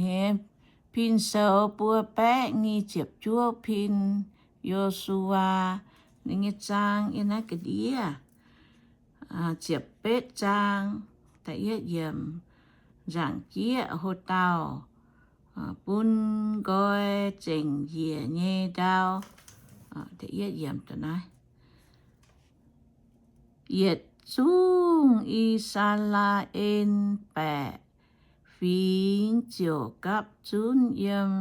Hemx Pin Sou buo baeqv nyic ziepc juov pin, Yo^su^waa. Ninh nyei zaang yiem naaiv ga'ndiev, ziepc betv zaang, da'yietv yiemc, nzaangc jieqv ho dauh, bun nqoi zengc njiec nyei ndau, da'yietv yiemc naaiv. Yietc zungv I^saa^laa^en baeqc fingx ziouc gapv zunv yiem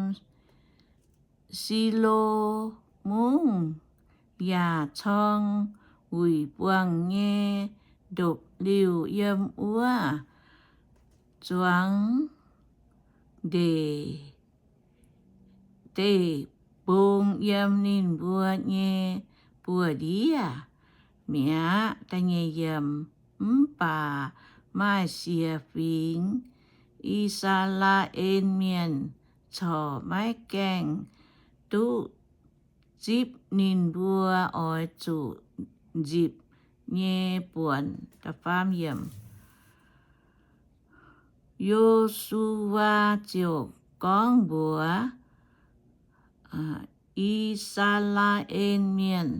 Silo Mungv, yaac corng wuic buangh nyei ndopv-liuh yiem wuov zuangx ndeic deic-bung yiem ninh mbuo nyei buoz-ndiev mi'aqv. Da'nyeic yiemc, mv baac maaih siec fingx I^saa^laa^en Mienh corc maiv gaengh duqv zipv ninh mbuo oix zuqc nzipc nyei buonc. Yo^su^waa ziouc gorngv mbuox I^saa^laa^en Mienh,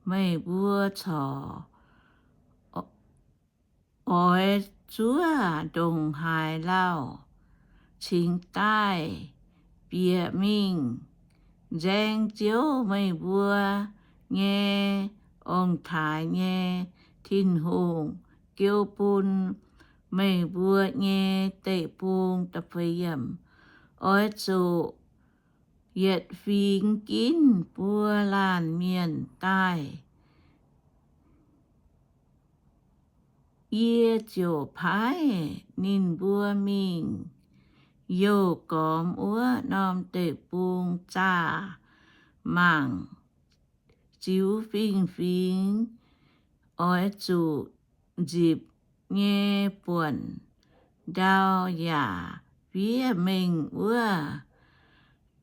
Meih mbuo corc oix zuov ndongc haaix lauh cingx daaih bieqc mingh nzaeng Ziouv, meih mbuo nyei ong-taaix nyei Tin-Hungh, geu bun meih mbuo nyei deic-bung. Oix zuqc yietc fingx ginv buo laanh mienh daaih. Yie ziouc paaiv ninh mbuo mingh youh gormx wuov norm deic-bung zaah mangc ziux fingx-fingx oix zuqc nzipc nyei buonc ndau yaac fiev mengh wuov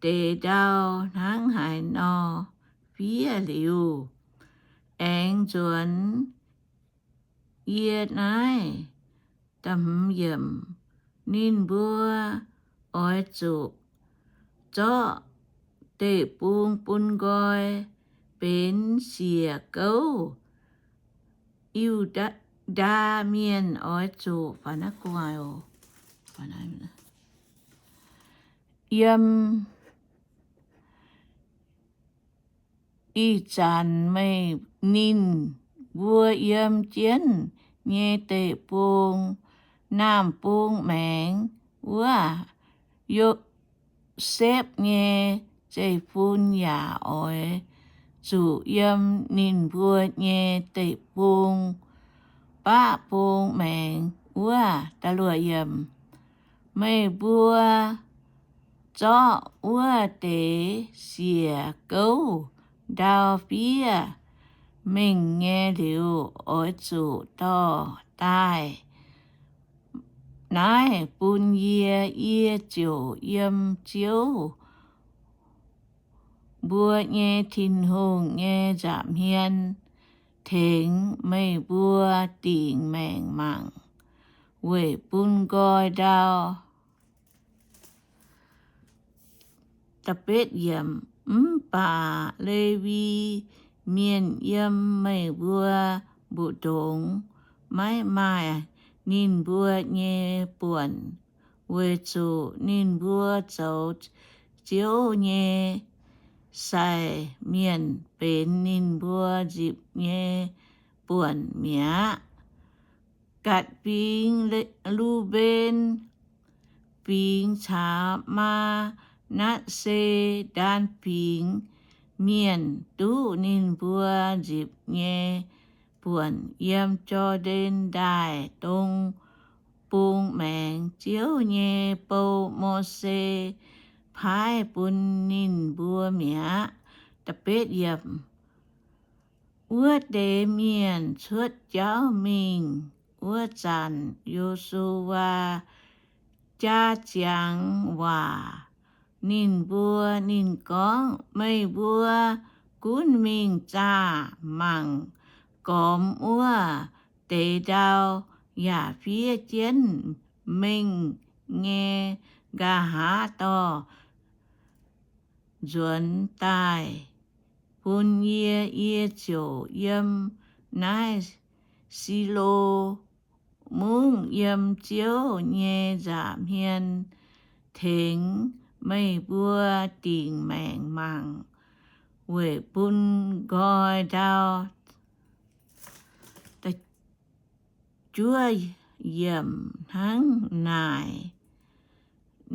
deix ndau hnangv haaix nor fiev liuz, aengx nzuonx yie naaiv. Ninh mbuo oix zuqc zorqv deic-bung bun nqoi benx siec gouv. Yiu^ndaa Mienh oix zuqc yiem ih zanc meih, ninh mbuo yiem jienv nyei deic-bung, naamh bung maengx wuov, Yosepv nyei zeiv-fun yaac oix zuqc yiem ninh mbuo nyei deic-bung, baqv bung maengx wuov. Meih mbuo zorqv wuov deix siec gouv ndau fiev mengh nyei liuz, oix zuqc dorh daaih naaiv bun yie. Yie ziouc yiem Ziouv, mbuo nyei Tin-Hungh nyei nza'hmien tengx meih mbuo dingc maengc mangc weic bun nqoi ndau. Mv baac Lewi Mienh yiem meih mbuo mbu'ndongx maiv maaih ninh mbuo nyei buonc, weic zuqc ninh mbuo zoux Ziouv nyei sai mienh benx ninh mbuo nzipc nyei buonc mi'aqv. Gatc fingx, Lu^mben Fingx caux Maa^natv^se Ndaan Fingx Mienh duqv ninh mbuo nzipc nyei buonc yiem Jor^ndaen Ndaaih dong bung maengx, Ziouv nyei bou, Mose, paaiv bun ninh mbuo mi'aqv. Wuov deix mienh cuotv jauv mingh wuov zanc, Yo^su^waa jaa ziangx waac ninh mbuo. Ninh gorngv, Meih mbuo gunv mingh zaah mangc gormx wuov deix ndau yaac fiev jienv mengh nyei nqa'haav dorh nzuonx daaih bun yie, yie ziouc yiem naaiv Silo Mungv, yiem Ziouv nyei nza'hmien tengx meih mbuo dingc maengc mangc, weic bun nqoi ndau. Juov yiemc hnangv naaic,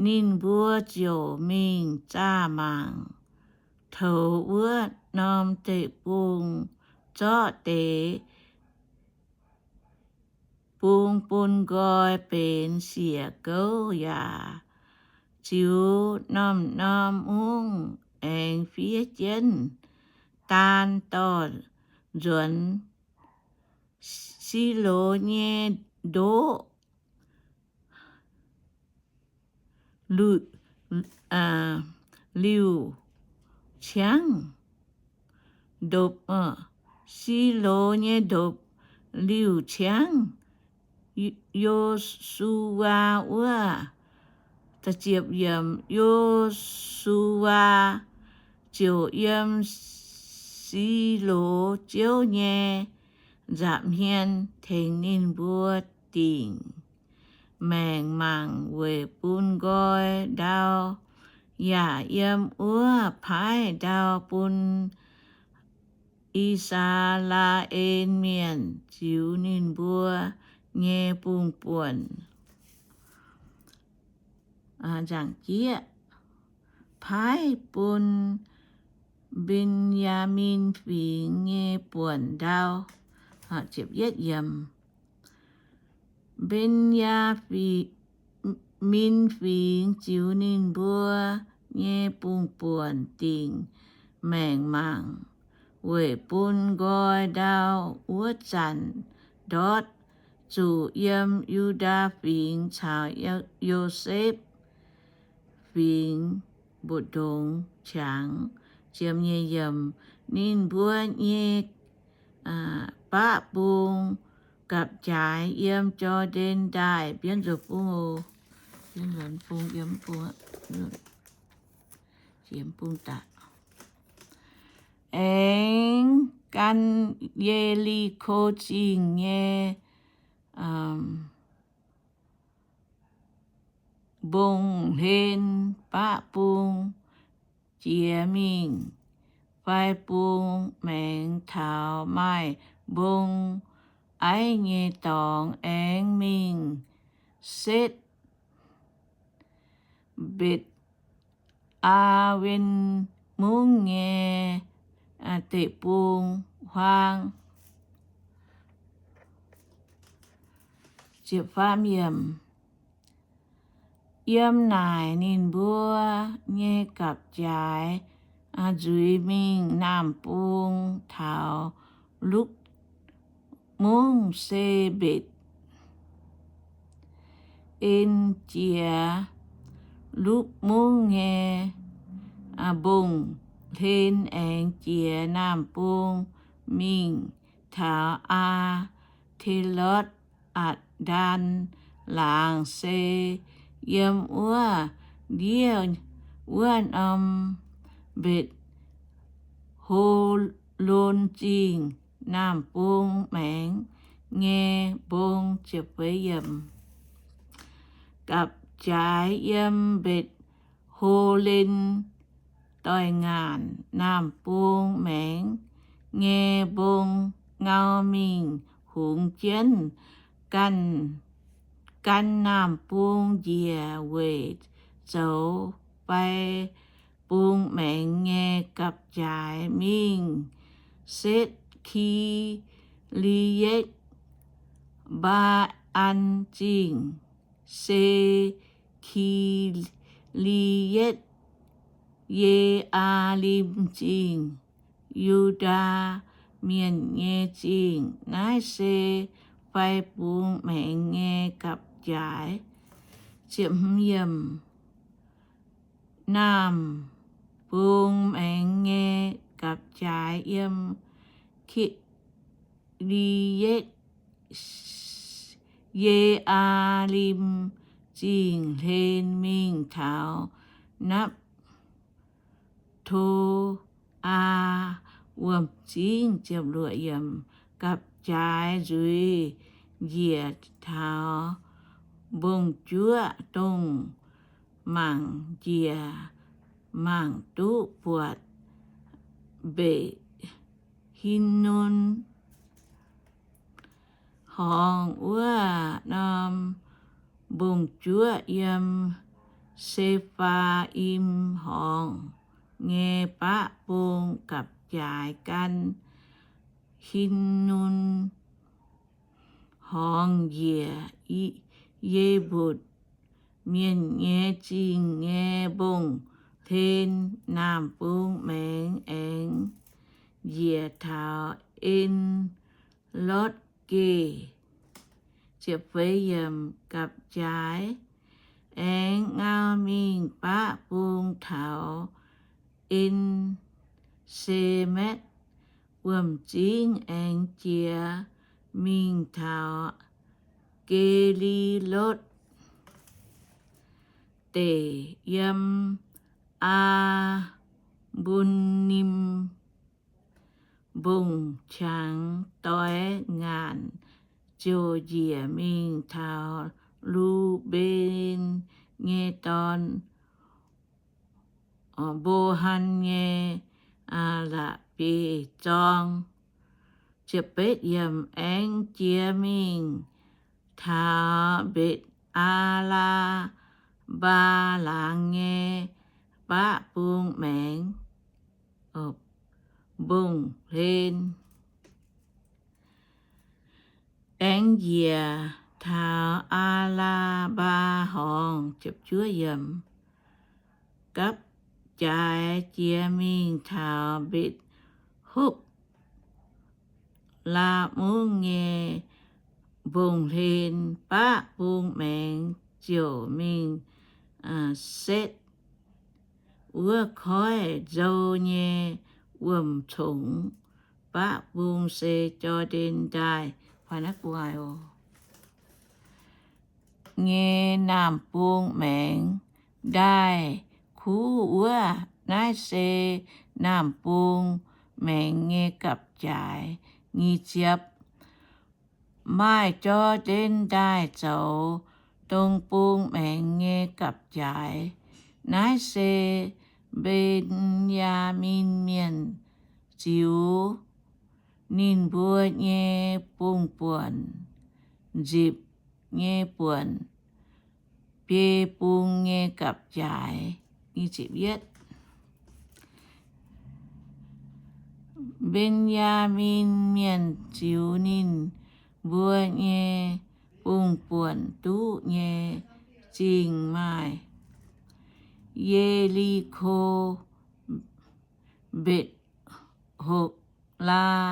ninh mbuo ziouc mingh zaah mangc, toux wuov norm deic-bung, zorqv deix bung bun nqoi benx siec gouv yaac ziux norm-norm mungv aengx fiev jienv daan dorh nzuonx Silo nyei ndoqv liuc ciangv, ndopv, Silo nyei ndopv liuc ciangv, Yo^su^waa wuov. Yo^su^waa ziouc yiem Silo Ziouv nyei nza'hmien tengx ninh mbuo dingc maengc mangc weic bun nqoi ndau, yaac yiem wuov paaiv ndau bun I^saa^laa^en Mienh ziux ninh mbuo nyei bungh buonc. Nzaangc jieqv, paaiv bun Mben^yaa^min Fingx nyei buonc ndau. Mben^yaa^min Fingx ziux ninh mbuo nyei bungh buonc dingc maengc mangc weic bun nqoi ndau. Wuov zanc ndortv zuqc yiem Yu^ndaa Fingx caux Yosepv Fingx mbu'ndongx qangx. Ziemx nyei yiemc, ninh mbuo nyei baqv bung gapv-jaaix yiem Jor^ndaen Ndaaih. Bienv nzuonx bung oc. Bienv nzuonx bung, yiem bung, yiem bung daaih. Aengx gan Ye^li^ko Zingh nyei mbong-hlen baqv bung jiex mingh, fai bung maengx taux maaih mbong aiv nyei dorngx. Aengx mingh setv Mbetc aa^wen Mungv nyei deic-bung huaang. Yiem naaic ninh mbuo nyei gapv-jaaix nzuiz mingh Naamh Bung taux Lukv Mungv se mbetc en jiex Lukv Mungv nyei mbong-hlen, aengx jiex Naamh Bung mingh taux Aa^te^lotv Atc^ndaan Laangz, se yiem wuov ndiev wuov norm Mbetc Ho^lon Zingh Naamh Bung maengx nyei mbong. Gapv-jaaix yiem Mbetc Ho^len Doix-Ngaanc Naamh Bung maengx nyei mbong ngau mingh hungx jienv gan, gan Naamh Bung njiec weic zoux fai bung maengx nyei gapv-jaaix mingh setv Ki^li^etc Mbaa^an Zingh, se Ki^li^etc Ye^aa^lim Zingh, Yu^ndaa Mienh nyei zingh. Naaiv se fai bung maengx nyei gapv-jaaix. Naamh Bung maengx nyei gapv-jaaix yiem Ki^li^etc Ye^aa^lim zingh hlen mingh taux Napv- to aa wuom-zingv. Gapv-jaaix nzuiz njiec taux mbong-juoqv, dongh mangc njiec mangc duqv buatc Mbetc- Hin- nun Horngz. Wuov norm mbong-juoqv yiem Se^faa^im Horngz nyei baqv bung gapv-jaaix gan Hin- nun Horngz njiec Ye^mbutc Mienh nyei zingh nyei mbong-hlen. Naamh bung maengx aengx njiec taux En- lotv Geh. Gapv-jaaix aengx ngau mingh baqv bung taux En- se^metv wuom-zingv, aengx jiex mingh taux Ge^li^lotv Deic, yiem Aa^mbun^nim Mbong-qangx doix ngaanc, ziouc njiec mingh taux Lu^mben nyei dorn, Mbo^han nyei La'bieiv-zorng. Aengx jiex mingh taux Mbetc^aa^laa^mbaa laangz nyei baqv bung maengx mbong-hlen. Aengx njiec taux Aa^laa^mbaa Horngz. Gapv-jaaix jiex mingh taux Mbetc-hopv laa mungv nyei mbong-hlen. Baqv bung maengx ziouc mingh setv wuov koiv nzou nyei wuom-congx. Baqv bung se Jor^ndaen Ndaaih nyei naamh bung maengx, ndaaih kuv wuov. Naaiv se naamh bung maengx nyei gapv-jaaix. Nyic ziepc. Maaih Jor^ndaen Ndaaih zoux dong bung maengx nyei gapv-jaaix. Naaiv se Mben^yaa^min Mienh ziux ninh mbuo nyei bung-buonc, nzipc nyei buonc, biei bung nyei gapv-jaaix. Mben^yaa^min Mienh ziux ninh mbuo nyei bung-buonc duqv nyei zingh maaih Ye^li^ko, Mbetc^hokc laa,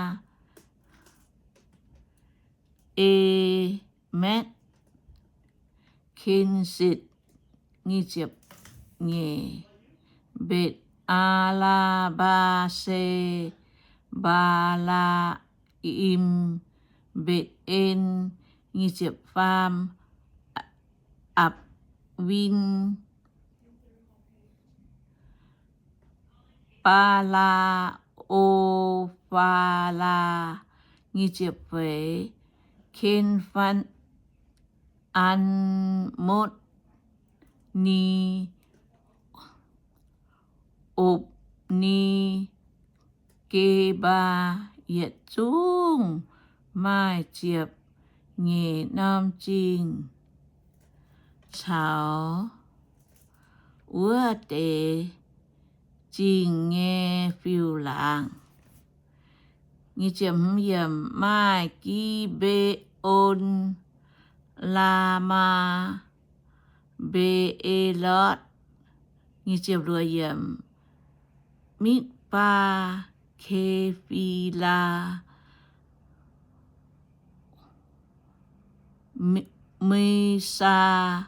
Emetv, Ken^setv, Mbetc^aa^laa^mbaa, Se^mbaa^laa^im, Mbetc^en, Apc^win, Baalaa, Ofaalaa, Kenf^an^motv, Ni, Opc^ni, Gebaa. Yietc zungv maaih ziepc nyeic norm zingh caux wuov deix zingh nyei fiuv-laangc. Maaih Gi^mbe^on, Laamaa, Mbe^e^lotv, Mitv^baa, Kefilaa, Mesaa,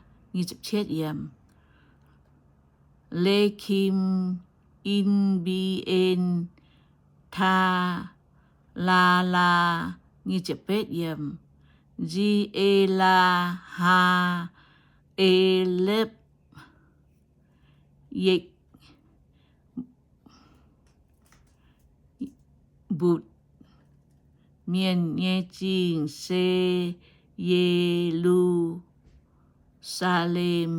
Lekim, Enbi^en, Taa, Laalaa, Nzi^elaa, Haa, E^lepv, Yikv, Mbutc Mienh nyei zingh se Ye^lu^saa^lem,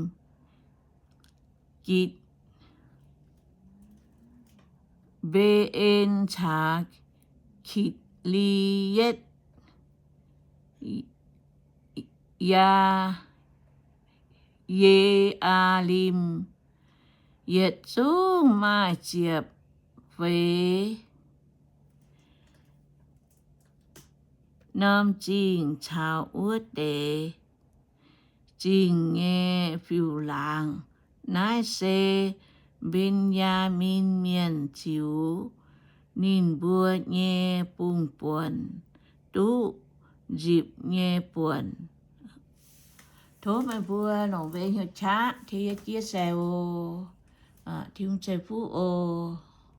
Gitc, Mbe^en caux Kitv^li^yetv, Yaa, Ye^aa^lim, yietc zungv maaih ziepc feix norm zingh caux wuov deix zingh nyei fiuv-laangz. Naaiv se Mben^yaa^min Mienh ziux ninh mbuo nyei bung-buonc duqv nzipc nyei buonc. Tov meih mbuo longc mbuo nyei hnyouv qaqv tengx yie chia sẻ oc. Tin-Hungh ceix fuqv oc.